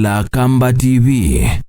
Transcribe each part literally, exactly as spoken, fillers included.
La Kamba T V.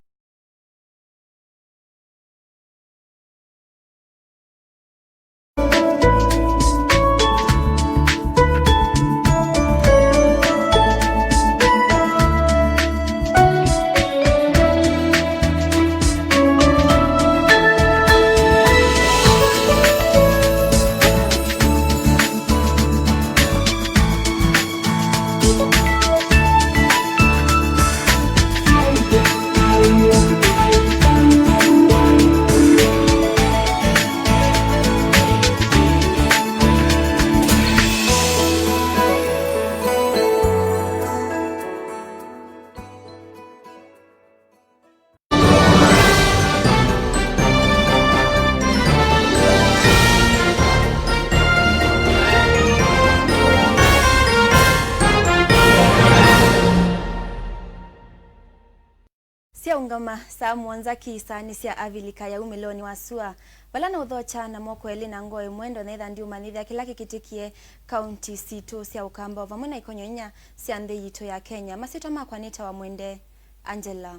Syaũngama saa mũonza ki isaanĩ sya Avilika ya umĩlonĩ wa sua, vala naũthokya na moko elĩ na ngoo ĩmwe ndonetha ndiũmanyĩthya kĩla kĩkĩtĩkie kaunti sitũ sya Ũkamba o vamwe na ikonyo inya sya nthĩ yitũ ya Kenya. Masyĩtwa makwa nĩtawa Mwende Angela.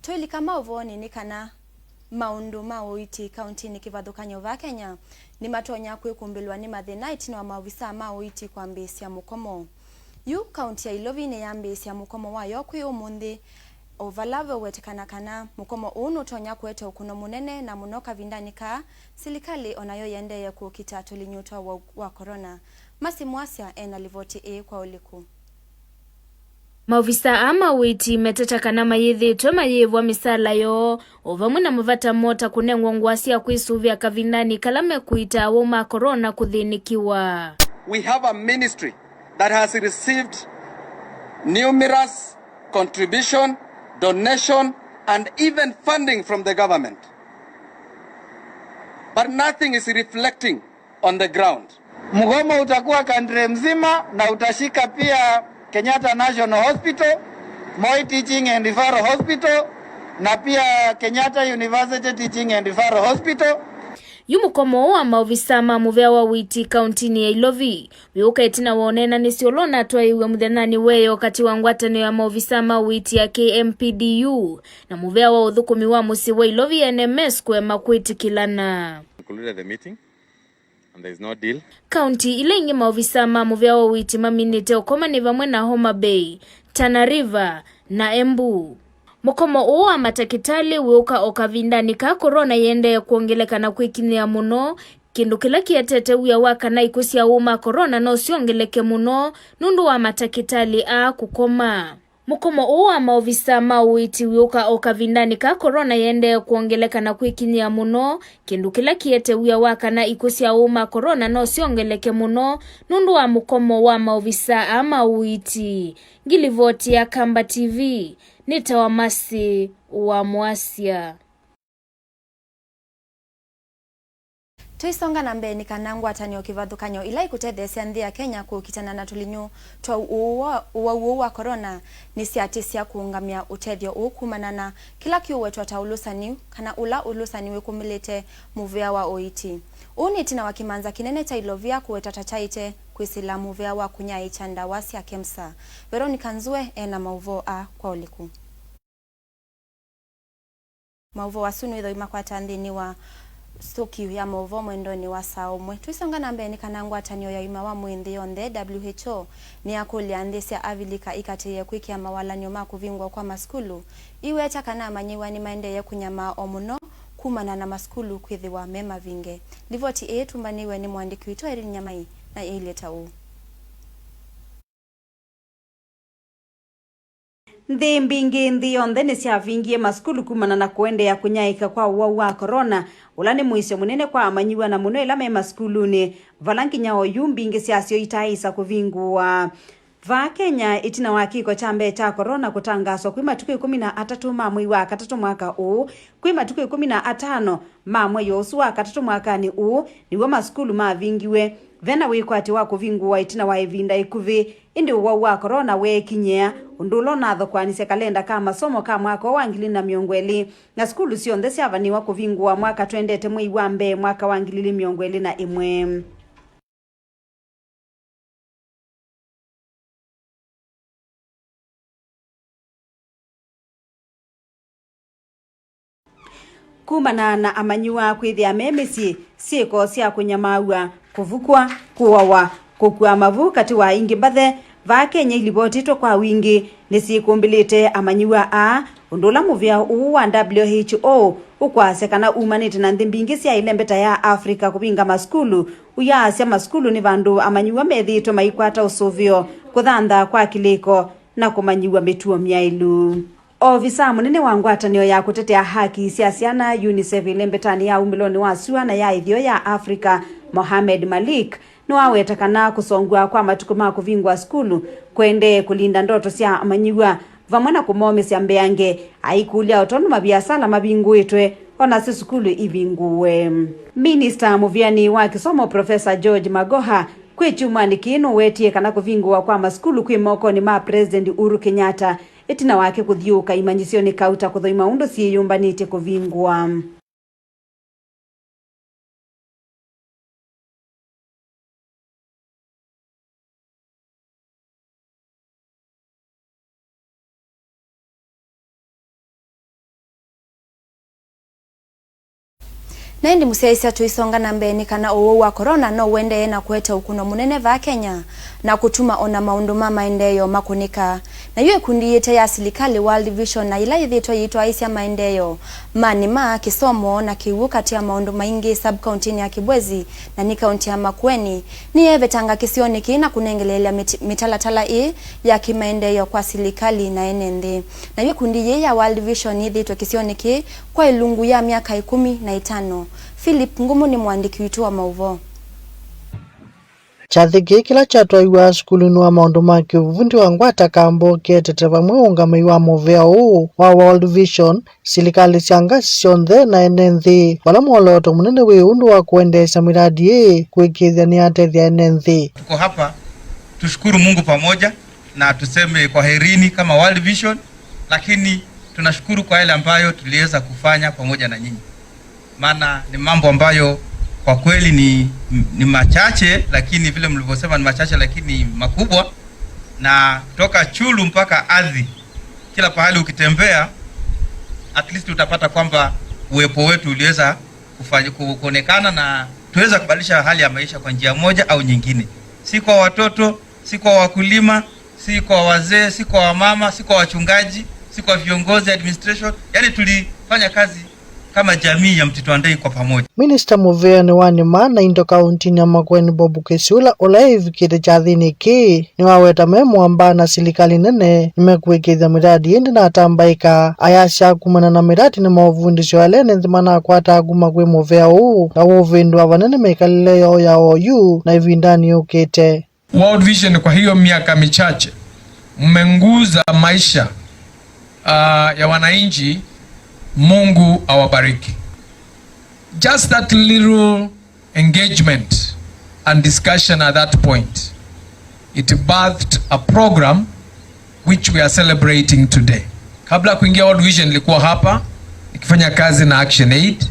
Twĩlika maũvoonĩ nĩ kana maũndũ ma ũiiti kauntinĩ kĩvathũkany'o vaa Kenya nĩmatonya kwĩkumbĩlwa nĩ mathĩna ĩtina wa maovisaa ma ũiiti kwambĩĩsya mũkomo. Yu kaunti ya Ilovi nĩyambĩĩsya mũkomo wayo kwĩ ũmũnthĩ, o vala veũwetekana kana mũkomo ũũ nũtonya kũete ũkũno mũnene, na mũno kavindanĩ kaa silikalĩ onayo yĩendee kũkita tũlinyũ twa ũwau wa corona. Mercy Mwasya ena livoti ĩĩ kwa ũliku. Maovisaa aa ma ũiiti meteta kana mayĩthĩĩtwe mayĩĩvwa mĩsaala yoo, o vamwe na mavata moo ta kũnengwa ngũa sya kwĩsũvĩa kavindanĩ kala mekũiita awau ma corona kũthĩnĩkĩwa. We have a ministry that has received numerous contribution, donation, and even funding from the government. But nothing is reflecting on the ground. Mgomo utakuwa country mzima na utashika pia Kenyatta National Hospital, Moi Teaching and Referral Hospital, na pia Kenyatta University Teaching and Referral Hospital. Yu mũkomo ũũ wa maovisaa ma mũvea wa ũiiti kauntinĩ ya Ilovi wĩũka ĩtina wa ũneenanĩsyo ũla ũnatwaĩiwe mũthenyanĩ weyo katĩ wa ngwatanĩo ya maovisaa ma ũiiti ya K M P D U na mũvea wa ũthũkũmi wa mũsyĩ wa Ilovi N M S kũema kwĩtĩkĩlana. Concluded the meeting and there is no deal. Kaunti ila ingĩ maovisaa ma mũvea wa ũiiti maminĩte ũkoma nĩ vamwe na Homa Bay, Tana River na Embu. Mũkomo ũũ wa matakĩtalĩ wĩũka o kavindanĩ ka corona yĩendee kwongeleka na kwĩkinyĩa mũno, kĩndũ kĩla kĩetete wia wa kana ikw'ũ sya ũũ ma corona no syongeleke mũno nũndũ wa matakĩtalĩ aa kũkoma. Mũkomo ũũ wa maovisaa ma ũiiti wĩũka o kavindanĩ ka corona yĩendee kwongeleka na kwĩkinyĩa mũno, kĩndũ kĩla kĩete wia wa kana ikw'ũ sya ũũ ma corona no syongeleke mũno nũndũ wa mũkomo wa maovisaa aa ma ũiiti. Ngilivoti ya Kamba T V, nĩtawa Mercy wa Mwasya. Tũisonga na mbee, nĩ kana ngwatanĩo kĩvathũkany'o ila ikũtetheesya nthĩ ya Kenya kũkitana na tũlinyũ twa ũwau wa, ũwau ũũ wa corona nĩsyatĩsya kũũngamya ũtethyo ũũ kumana na kĩla kĩũwetwa ta ũlũsani, kana ũla ũlũsani wĩkumĩlĩte mũvea wa ũiiti. Ũũ nĩ ĩtina wa kĩmanza kĩnene kya Ilovia kũwetwa ta kyaĩte kwĩsĩla mũvea wa kũnyaĩĩkya ndawa sya KEMSA. Veronica Nzue ena maũvoo aa kwa ũliku. Maũvoo asu nĩwĩthwa ũimakwata nthĩnĩ wa stoki ya maũvoo mwendonĩ wa saa ũmwe. Tũisonga na mbee, nĩ kana ngwatanĩo ya ũima wa mwĩĩ nthĩ yonthe, W H O, nĩyakũlya nthĩ sya Avilika ikatĩĩe kwĩkĩa mawalany'o ma kũvingũa kwa masukulu, iweta kana amanyĩw'a nĩmaendeeye kũnyamaa o mũno kumana na masukulu kwĩthĩwa me mavinge. Livoti ĩĩ ĩtumbanĩiwe nĩ mũandĩki witũ Irene Nyamai na ĩilye ta ũũ. Nthĩ mbingĩ nthĩ yonthe nĩsyavingie masukulu kumana na kũendeea kũnyaĩĩka kwa ũwau wa corona, ũla nĩ mũisyo mũnene kwa amanyĩw'a, na mũno ĩla me masukulunĩ, vala nginya oyu mbingĩ syasyo itaaĩsa kũvingũwa. Vaa Kenya, ĩtina wa kĩko kya mbee kya corona kũtangaaswa kwĩ matukũ ĩkũmi na atatũ ma mwei wa katatũ mwaka ũũ, kwĩ matukũ ĩkũmi na atano ma mwei o ũsu wa katatũ mwakanĩ ũũ nĩw'o masukulu mavingiwe. Ve na wĩkwatyo wa kũvingũwa ĩtina wa ĩvinda ĩkuvĩ, ĩndĩ ũwau wa corona weekinyĩa, ũndũ ũla ũnathokwanisye kalenda ka masomo ka mwaka ũũ wa ngili na mĩongo ĩlĩ, na sukulu syonthe syavanĩwa kũvingũwa mwaka twendete mwei wa mbee mwaka wa ngili ili mĩongo ĩlĩ na ĩmwe. Kumana na amanyĩw'a kwĩthĩa me mĩsyĩ, syĩko sya kũnyamaaw'a, kũvukw'a, kũawa, kũkua mavu katĩ wa ingĩ mbathe, vaa Kenya ilivotitwe kwa wingĩ, nĩsyĩkũmbĩlĩte amanyĩw'a aa, ũndũ ũla mũvĩa ũũ wa W H O ũkwasya kana umanĩte na nthĩ mbingĩ sya ĩlembeta ya Africa kũvinga masukulu, ũyaasya masukulu nĩ vandũ amanyĩw'a methĩĩtwe maikwata ũsũvĩo, kũthanthaa kwa kĩlĩko, na kũmanyĩw'a mĩtuo myaĩlu. Ovisaa mũnene wa ngwatanĩo ya kũtetea haki sya syana, UNICEF, ĩlembetanĩ ya umĩlonĩ wa sua na ya ĩtheo ya Africa, Mohamed Malik, nĩwaweta kana kũsongw'a kwa matukũ ma kũvingũa sukulu kũendee kũlinda ndoto sya amanyĩw'a, vamwe na kũmomĩsya mbeange, aikũlya o tondũ maviasala mavingũĩtwe, o nasyo sukulu ivingũwe. Minista mũvĩanĩ wa kĩsomo, Profesa George Magoha, kwĩ kyumwanĩ kĩĩ nũwetie kana kũvingũwa kwa masukulu kwĩ mokonĩ ma President Uhuru Kenyatta, ĩtina wake kũthiũũka imanyĩsyonĩ kauta kũthoima ũndũ syĩyũmbanĩtye kũvingũa. Na ĩndĩ mũsyaĩĩsya, tũisonga na mbee, nĩ kana ũwau wa corona no ũendee na kũete ũkũno mũnene vaa Kenya na kũtuma o na maũndũ ma maendeeo makũnĩka. Nayo ĩkundi yĩte ya silikalĩ World Vision, na yĩla yĩthĩĩtwe yĩitwaĩĩsya maendeeo ma nĩma, kĩsomo na kĩw'ũ, katĩ ya maũndũ maingĩ sub-kauntinĩ ya Kibwezi, na nĩ kaunti ya Makueni, nĩyeevetanga kĩsionĩ kĩĩ na kũnengeleelya mĩti-, mĩtalatala ĩĩ ya kĩmaendeeo kwa silikalĩ na ene nthĩ. Nayo ĩkundi yĩĩ ya World Vision yĩthĩĩtwe kĩsionĩ kĩĩ kwa ĩlungu ya myaka ĩkũmi na ĩtano. Philip Ngumu nĩ mũandĩki witũ wa maũvoo. Kyathĩ kĩĩ kĩla kyatwaiw'a sukulunĩ wa maũndũ ma kĩuvundi wa Ngwata Kambo kĩetete vamwe ũngamĩi wa mũvĩa ũũ wa World Vision, silikalĩ sya ngasi syonthe na ene nthĩ, vala mwolooto mũnene wĩ ũndũ wa kũendeesya mĩradi ĩĩ kũĩkĩĩthya nĩyatethya ene nthĩ. Tuko hapa, tushukuru Mungu pamoja na tuseme kwaherini kama World Vision, lakini tunashukuru kwa yale ambayo tuliweza kufanya pamoja na nyinyi. Maana ni mambo ambayo kwa kweli ni, ni machache, lakini vile mlivyosema ni machache, lakini makubwa. Na kutoka Chulu mpaka Athi, kila pahali ukitembea, at least utapata kwamba uwepo wetu uliweza kufanya, ku-, kuonekana na tuweza kubadilisha hali ya maisha kwa njia moja au nyingine. Si kwa watoto, si kwa wakulima, si kwa wazee, si kwa wamama, si kwa wachungaji, si kwa viongozi, administration. Yaani tulifanya kazi kama jamii ya Mtito Andei kwa pamoja. Minista mũvĩanĩ wa nĩma na indo kauntinĩ ya Makueni, Bob Kisiula, ũla ĩvikĩte kyathĩnĩ kĩĩ, nĩwaweta me mũamba na silikalĩ nene nĩmekũĩkĩĩthya mĩradi ĩndĩ natambaĩka. Ayasya kumana na mĩradi nĩ maũvundĩsyo ala ene nthĩ manakwataa kuma kwĩ mũvĩa ũũ na ũũvĩndũa vanene mĩkalĩle yoo ya oyu na ĩvindanĩ yũkĩte. World Vision kwa hiyo miaka michache mmenguza maisha, ah, ya wananchi. Mungu awabariki. Just that little engagement and discussion at that point, it birthed a program which we are celebrating today. Kabla kuingia World Vision, nilikuwa hapa nikifanya kazi na Action Aid,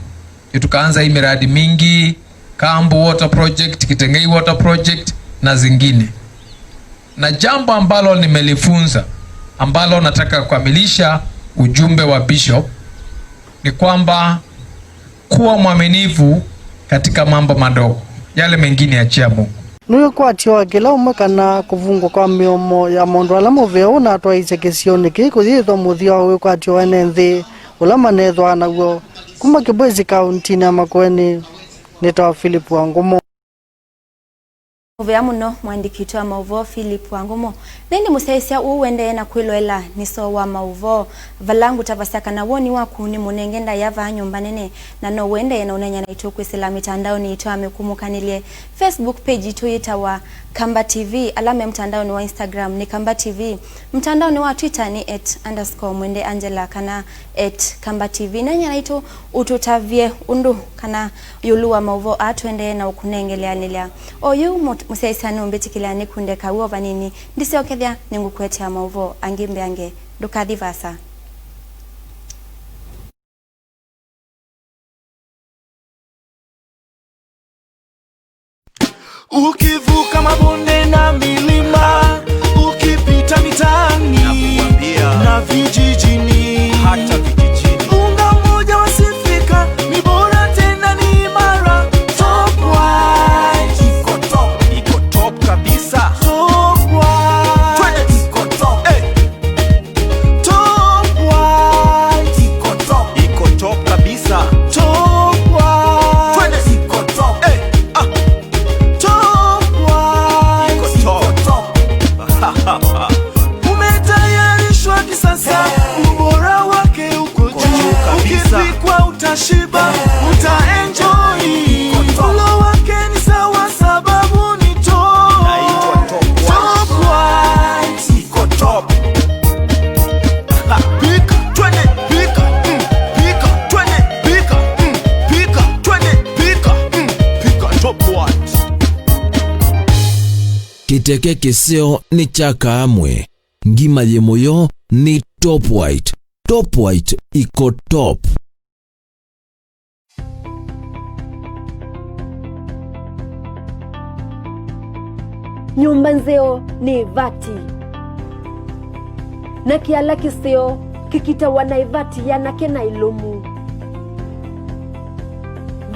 ndio tukaanza hii miradi mingi, Kambu Water Project, Kitengei Water Project na zingine. Na jambo ambalo nimelifunza, ambalo nataka kukamilisha ujumbe wa Bishop, ni kwamba kuwa mwaminifu katika mambo madogo, yale mengine achia Mungu. Nĩ wĩkwatyo wa kĩla ũmwe kana kũvungwa kwa mĩomo ya maũndũ ala mũvĩa ũnatwaĩĩsye kĩsionĩ kĩĩ kũyĩthwa mũthya wa wĩkwatyo wa ene nthĩ ũla manethwaa naw'o. Kuma Kibwezi, kauntinĩ ya Makueni, nĩtawa Philip Wangũmũ. Mũvea mũno, mũandĩki witũ wa maũvoo Philip Wangũmũ. Na ĩndĩ mũsyaĩĩsya ũũ ũendee na kwĩloela nĩ soo wa maũvoo, vala ngũtavasya kana woni waku nĩ mũnenge ndaĩa vaa nyũmba nene, na no ũendee na ũneena naitũ kwĩsĩla mĩtandaonĩ yitũ ya mĩkumũkanĩlye. Facebook page yitũ yĩtawa Kamba T V, ala me mtandaonĩ wa Instagram nĩ Kamba T V, mtandaonĩ wa Twitter nĩ at underscore Mwende Angela kana at Kamba T V. Neena naitũ ũtũtavye ũndũ kana ĩũlũ wa maũvoo aa tũendee na ũkũnengeleanĩlya. Oyu mũ-, mũsyaĩĩsya nũmbĩtĩkĩlya nĩkunde kaw'o vanini, ndisyokethya nĩngũkũetea maũvoo angĩ mbeange. Ndũkathi vaasa. Ukivuka mabonde na milima, ukipita mitaani na vijijini, hata vijijini, unga mmoja wasifika. Shiba, utaenjoy. Mlo wake ni sawa sababu ni top. Top White. Iko top. Pika, twende, pika, mm, pika, twende, pika, mm, pika, twende, pika, mm, pika, Top White. Kĩteke kĩseo nĩ kya kaamwe. Ngima yĩ mũyo nĩ Top White. Top White iko top. Nyũmba nzeo nĩ ĩvati, na kĩala kĩseo kĩkitawa na ĩvati yanake na ĩlũmu.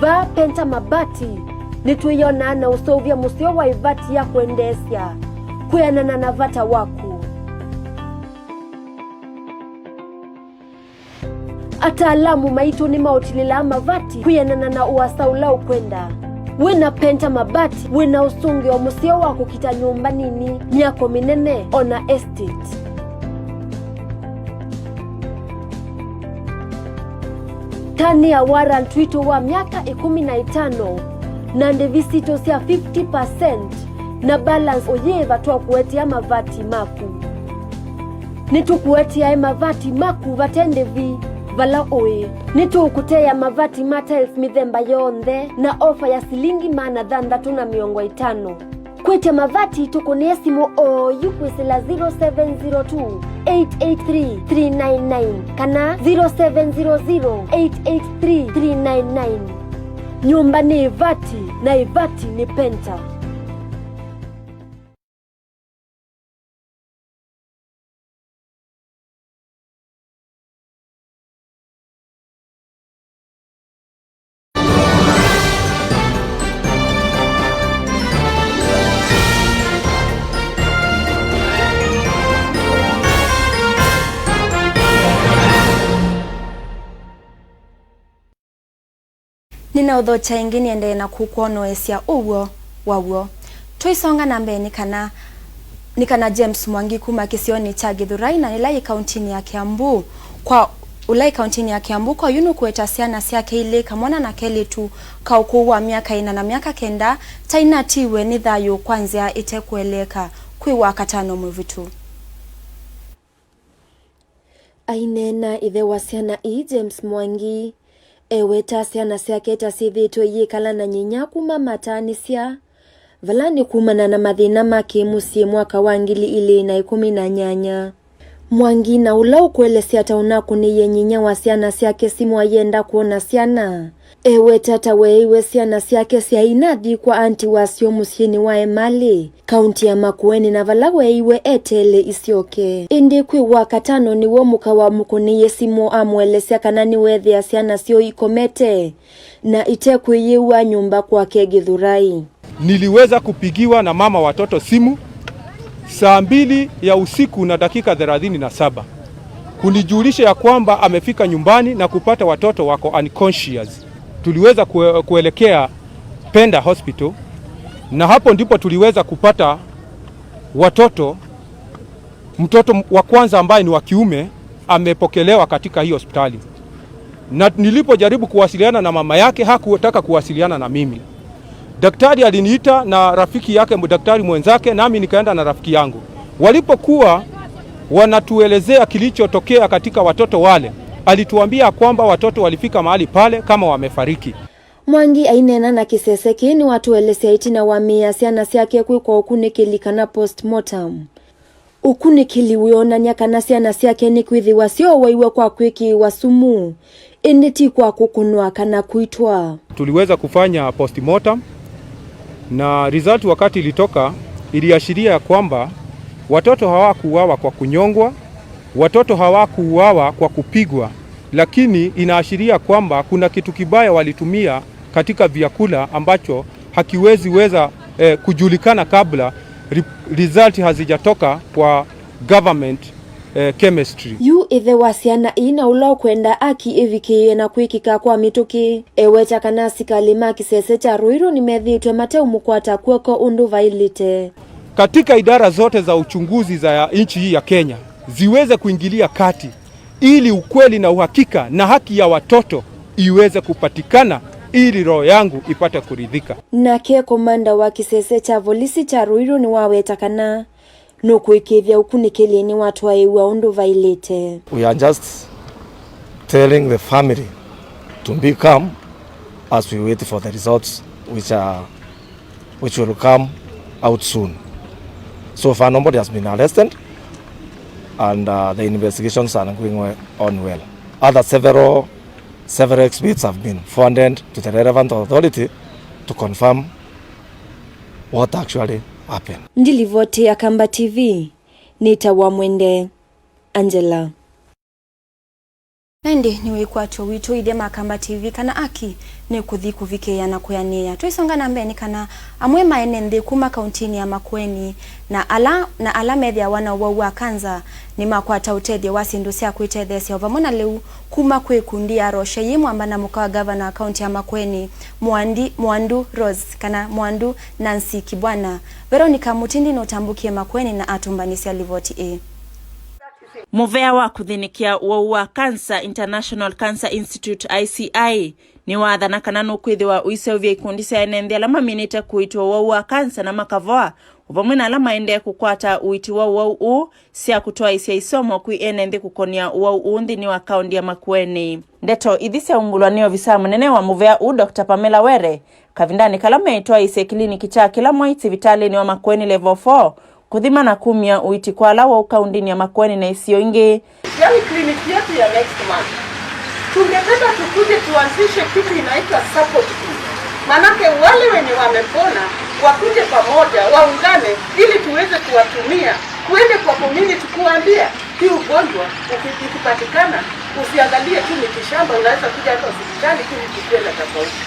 Vaa Penta Mabati, nĩtwĩyonaa na ũseũvya mũseo wa ĩvati ya kwendeesya kwĩanana na vata waku. Ataalamu maitũ nĩmaũtilĩlaa mavati kwĩanana na ũasa ũla ũkwenda. Wĩ na Penta Mabati, wĩ na ũsũngĩo mũseo wa kũkita nyũmba nini, myako mĩnene, o na estate. Tanĩa warrant witũ wa myaka ĩkũmi na ĩtano na ndĩvi sitũ sya fifty percent na balance ũyĩĩva twakũetea mavati maku. Nĩtũkũeteae mavati maku vate ndĩvi vala ũĩ. Nĩtũũkũteea mavati ma tiles mĩthemba yonthe na ofa ya silingi maana thanthatũ na mĩongo ĩtano. Kwĩtya mavati, tũkũnĩe simũ oyu kwĩsĩla zero seven zero two, eight eight three, three nine nine kana zero seven zero zero, eight eight three, three nine nine. Nyũmba nĩ ĩvati, na ĩvati nĩ Penta. Nĩnaũthokya ĩngĩ nĩendee na kũkwonoesya ũw'o waw'o. Tũisonga na mbee nĩ kana, nĩ kana James Mwangi kuma kĩsionĩ kya Gĩthũrai na ĩla yĩ kauntinĩ ya Kiambu. Kwa ũla yĩ kauntinĩ ya Kiambu, kwa yu nũkũweta syana syake ilĩ, kamwana na kelĩtu ka ũkũũ wa myaka ĩna na myaka kenda, ta inatiiwe nĩ thayũ kwa nzĩa ĩtekũeleeka kwĩ Wakatano mũvĩtu. Aineena ĩthe wa syana ii, James Mwangi, eweta syana syake ta syĩthĩĩtwe iyĩkala na nyinya kuma mataanĩsya vala nĩ kumana na mathĩna ma kĩ-mũsyĩ mwaka wa ngili ilĩ na ĩkũmi na nyanya. Mwangi, na ũla ũkũelesya ta ũnakũnĩie nyinya wa syana syake simũ ayenda kwona syana, eweta ta weeiwe syana syake syaĩ inathi kwa anti wasyo mũsyĩnĩ wa Emali, kaunti ya Makueni, na vala weeiwe eteele isyoke. Ĩndĩ kwĩ Wakatano nĩw'o mũka wamũkũnĩie simũ amũelesya kana nĩweethĩa syana syoo ikomete na itekwĩyĩw'a nyũmba kwake Gĩthũrai. Niliweza kupigiwa na mama watoto simu saa mbili ya usiku na dakika thelathini na saba kunijulisha ya kwamba amefika nyumbani na kupata watoto wako unconscious. Tuliweza kue-, kuelekea Penda Hospital, na hapo ndipo tuliweza kupata watoto, mtoto wa kwanza ambaye ni wa kiume amepokelewa katika hii hospitali, na nilipojaribu kuwasiliana na mama yake, hakutaka kuwasiliana na mimi. Daktari aliniita na rafiki yake, daktari mwenzake, nami nikaenda na rafiki yangu. Walipokuwa wanatuelezea kilichotokea katika watoto wale, alituambia kwamba watoto walifika mahali pale kama wamefariki. Mwangi aineena na kĩsese kĩĩ nĩwatũelesya ĩtina wa mĩĩ ya syana syake kwĩkwa ũkunĩkĩli kana postmortem. Ũkunĩkĩli wĩonany'a kana syana syake nĩkwĩthĩwa syoowaiwe kwa kwĩkĩĩwa sumu, ĩndĩ ti kwa kũkũnwa kana kũitwa. Tuliweza kufanya postmortem, na result wakati ilitoka, iliashiria ya kwamba watoto hawakuuawa kwa kunyongwa, watoto hawakuuawa kwa kupigwa, lakini inaashiria kwamba kuna kitu kibaya walitumia katika vyakula ambacho hakiwezi weza, eh, kujulikana kabla re-, result hazijatoka kwa government, eh, chemistry. Yu ĩthe wa syana ii na ũla ũkwenda aki ĩvikĩĩe na kwĩkĩka kwa mĩtũkĩ, eweta kana asikalĩ ma kĩsese kya Ruiru nĩmethĩĩtwe mateũmũkwata kw'oko ũndũ vaĩlĩte. Katika idara zote za uchunguzi za nchi hii ya Kenya, ziweze kuingilia kati ili ukweli na uhakika na haki ya watoto iweze kupatikana ili roho yangu ipate kuridhika. Nake komanda wa kĩsese kya volisi kya Ruiru nĩwaweta kana nũkũĩkĩĩthya ũkunĩkĩli nĩwatwaĩĩw'a ũndũ vaĩlĩte. We are just telling the family to be calm as we wait for the results which are, which will come out soon. So far nobody has been arrested and uh, the investigations are going we- on well. Other several, several experts have been forwarded to the relevant authority to confirm what actually happened. Ndilivoti ya Kamba T V, nĩtawa Mwende Angela. Na ĩndĩ nĩ wĩkwatyo witũ ithyĩ ma Kamba T V kana aki nĩ kũthi kũvikĩĩa na kwĩanĩĩa. Tũisonga na mbee nĩ kana amwe ma ene nthĩ kuma kauntinĩ ya Makueni na ala, na ala methĩawa na ũwau wa kanza nĩmakwata ũtethyo wa syĩndũ sya kwĩtetheesya o vamwe na lĩu kuma kwĩ ikundi ya Roshe yĩ mwamba na mũka wa ngavana wa kaunti ya Makueni, Mwandi, Mwandu Rose, kana Mwandu Nancy Kibwana. Veronica Mutindi nũtambũkie Makueni na atũmbanĩsya livoti ĩĩ. Mũvea wa kũthĩnĩkĩa ũwau wa kansa, International Cancer Institute, I C I, nĩwaathana kana nũkwĩthĩwa ũiseũvya ikundi sya ene nthĩ ala maminĩte kũitwa ũwau wa kansa na makavoa, o vamwe na ala maendee kũkwata ũiiti wa ũwau ũũ, sya kũtwaĩĩsya isomo kwĩ ene nthĩ kũkonĩa ũwau ũũ nthĩnĩ wa kaũndi ya Makueni. Ndeto ithi syaumbũlwa nĩ ovisaa mũnene wa mũvea ũũ, Doctor Pamela Were, kavindanĩ kala meĩtwaĩĩsye kĩliniki kya kĩla mwai sivitalĩnĩ wa Makueni Level four, kũthima na kumya ũiiti kwa ala wau kaũndĩnĩ ya Makueni na isio ingĩ. Yaani kliniki yetu ya next month, tungependa tukuje tuanzishe kitu inaitwa support group. Manake wale wenye wamepona wakuje pamoja, waungane ili tuweze kuwatumia, kuende kwa community kuwaambia, hii ugonjwa uki- ikipatikana, usiangalie tu mitishamba, unaweza kuja hata hospitali ili tukuwe na tofauti.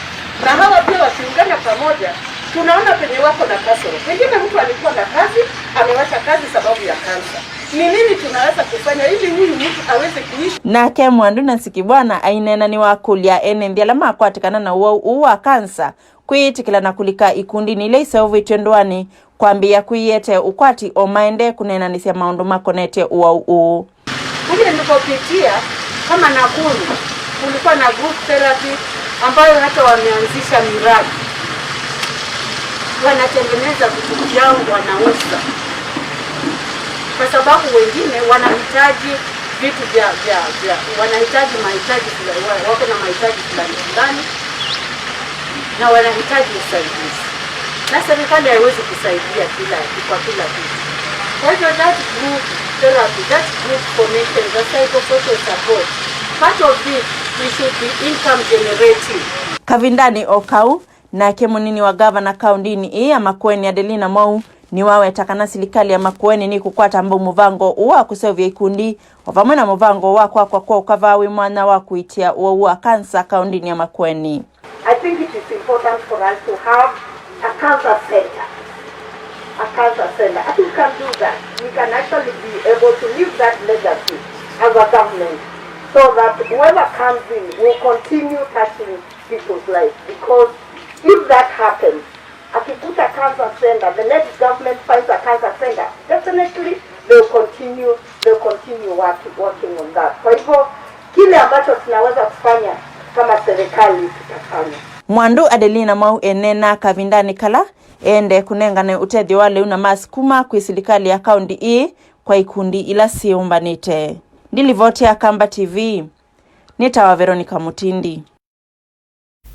Na hawa pia wakiungana pamoja, tunaona penye wako na kasoro. Pengine mtu alikuwa na kazi, amewacha kazi sababu ya kansa. Ni nini tunaweza kufanya ili huyu mtu aweze kuishi? Nake Mwandu Nancy Kibwana aineena nĩwakũlya ene nthĩ ala makwatĩkana na ũwau ũũ wa kansa kwĩyĩtĩkĩla na kũlika ikundinĩ ila iseũvĩtw'e ndũanĩ kwambĩĩa kwĩyĩete ũkwati o maendee kũneenanĩsya maũndũ makonetye ũwau ũũ. Kule nilipopitia kama Nakuru, kulikuwa na group therapy ambayo hata wameanzisha miradi, wanatengeneza vitu vyao, wanauza, kwa sababu wengine wanahitaji vitu vya, vya, vya, wanahitaji mahitaji fulani, wa- wako na mahitaji fulani fulani, na wanahitaji usaidizi, na serikali haiwezi kusaidia kila kwa kila kitu. Kwa hivyo that group therapy, that group formation, the psychosocial support, part of it, it should be income generating. Kavindanĩ o kau, nake mũnini wa ngavana kaũndĩnĩ ĩĩ ya Makueni, Adelina Mwau, nĩwaweta kana silikalĩ ya Makueni nĩkũkwata mbau mũvango ũũ wa kũseũvya ikundi, o vamwe na mũvango wa kwakwa kwa ũkavaa wĩ mwanya wa kũitia ũwau wa kansa kaũndĩnĩ ya Makueni. I think it is important for us to have a cancer center. A cancer center. If we can do that, we can actually be able to leave that legacy as a government so that whoever comes in will continue touching people's lives. Because if that happens, akikuta cancer center, the next government finds a cancer center, definitely they'll continue, they'll continue working, working on that. Kwa hivyo, kile ambacho tunaweza kufanya kama serikali tutafanya. Mwandu Adelina Mwau enena kavindanĩ kala eendee kũnengane ũtethyo wa lĩu na mask kuma kwĩ silikalĩ ya kaũndĩ ĩĩ kwa ikundi ila syĩũmbanĩte. Ndilivoti ya Kamba T V, nĩtawa Veronica Mutindi.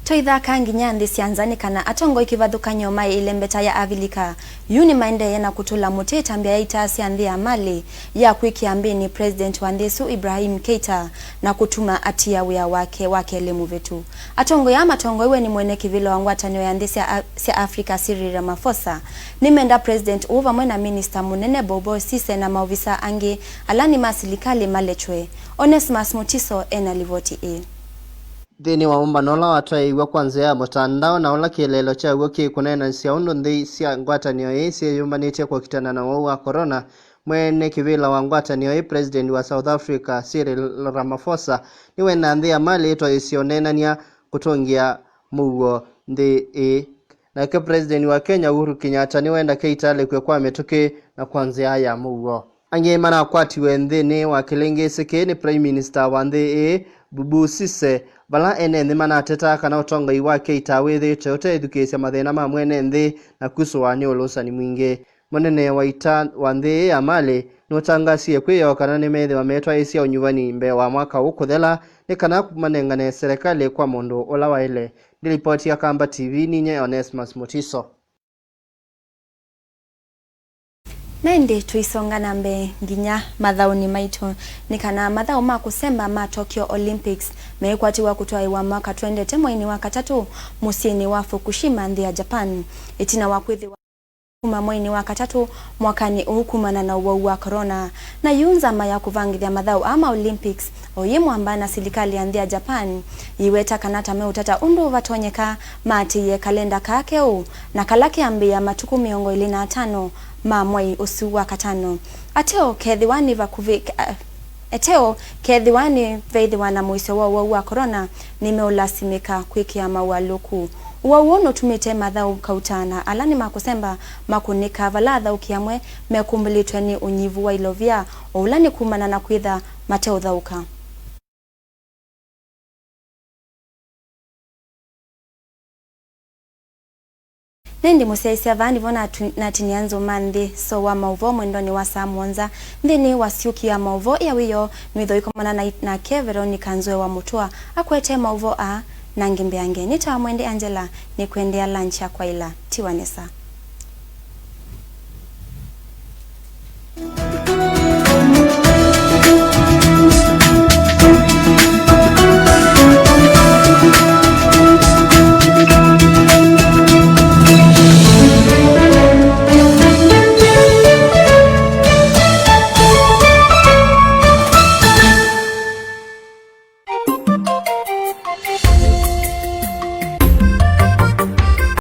Twaithaka nginya nthĩ sya nza nĩ kana atongoi kĩvathũkany'o maĩ ĩlembeta ya Avilika yu nĩmaendeeye na kũtũla mũtĩ ĩtambya ya itaa sya nthĩ ya malĩ ya kwĩkĩa mbĩnĩ President wa nthĩ ĩsu Ibrahim Keita na kũtuma atia wĩa wake wa kelĩ mũvĩtu. Atongoi aa matongoew'e nĩ mwene kĩvĩla wa ngwatanĩo ya nthĩ sya, sya Africa Cyril Ramaphosa nĩmenda President ũũ vamwe na Minista Mũnene Bobo Cisse na maovisaa angĩ ala nĩ ma silikalĩ malekwe. Onesmus Mutiso ena livoti ĩĩ. Nthĩnĩ wa ũmbano ũla watwaĩiw'e kwa nzĩa ya mũtandao na ũla kĩeleelo kyaw'o kĩ kũneenanĩsya ũndũ nthĩ sya ngwatanĩo ĩĩ syĩyũmbanĩtye kũkitana na ũwau wa corona, mwene kĩvĩla wa ngwatanĩo ĩĩ, President wa South Africa, Cyril Ramaphosa, nĩwenda nthĩ ya malĩ ĩtwaĩĩsye ũneenany'a kũtũngĩa mũuo nthĩ ĩĩ. Nake President wa Kenya, Uhuru Kenyatta, nĩwenda Keita alekwe kwa mĩtũkĩ na kwa nzĩa ya mũuo. Angĩ manakwatiwe nthĩnĩ wa kĩlĩngĩsĩ kĩĩ nĩ Prime Minister wa nthĩ ĩĩ, Bubu Sise, vala ene nthĩ manateta kana ũtongoi wake ita wĩthĩĩtwe ũteĩthukĩĩsya mathĩna ma mwene nthĩ na kusũwa nĩ ũlũsani mwingĩ. Mũnene wa ita wa nthĩ ĩĩ ya Mali nũtangasie kwĩoo kana nĩmethĩwa metwaĩĩsya ũnyuvani mbee wa mwaka ũũ kũthela, nĩ kana manengane serikali kwa mũndũ ũla waĩle. Nĩ lipoti ya Kamba T V, ninyie Onesmus Mutiso. Na ĩndĩ tũisonga na mbee nginya mathaũnĩ maitũ, nĩ kana mathaũ ma kũsemba ma Tokyo Olympics meĩkwatĩwa kũtwaĩwa mwaka twendete mweinĩ wa katatũ mũsyĩnĩ wa Fukushima, nthĩ ya Japan, ĩtina wa kwĩthĩwa kuma mweinĩ wa katatũ mwakanĩ ũũ kumana na ũwau wa corona. Na yu nzama ya kũvangĩthya mathaũ aa ma Olympics, o yĩ mwamba na silikalĩ ya nthĩ ya Japan, yĩweta kana ta meũtata ũndũ vatonyeka maatĩĩe kalenda kaa keũ, na kala kĩambĩĩa matukũ mĩongo ĩlĩ na atano ma mwei ũsu wa katano. Ateo kethĩwa nĩ vakuvĩ, a-, Eteo, kethĩwa nĩveĩthĩwa na mũisyo wa ũwau wa corona, nĩmeũlasimĩka kwĩkĩa maũalyũku. Ũwau ũũ nũtumĩte mathaũ kauta na ala nĩ ma kũsemba makũnĩka, vala athaũki amwe mekumbĩlĩtwe nĩ ũnyivu wa ilovia, o ũla nĩ kumana na kwĩtha mateũthaũka. Na ĩndĩ mũsyaĩĩsya, vaa nĩvo natu-, natinia nzũ ma nthĩ soo wa maũvoo mwendonĩ wa saa mũonza. Nthĩnĩ wa syũki ya maũvoo ya wĩoo, nwĩthwa ũikomana na, nake Veronica Nzoe wa Mũtũa akwete maũvoo aa na angĩ mbeange. Nĩtawa Mwende Angela, nĩkwendea lunch ya kwaĩla. Tiwa nesa.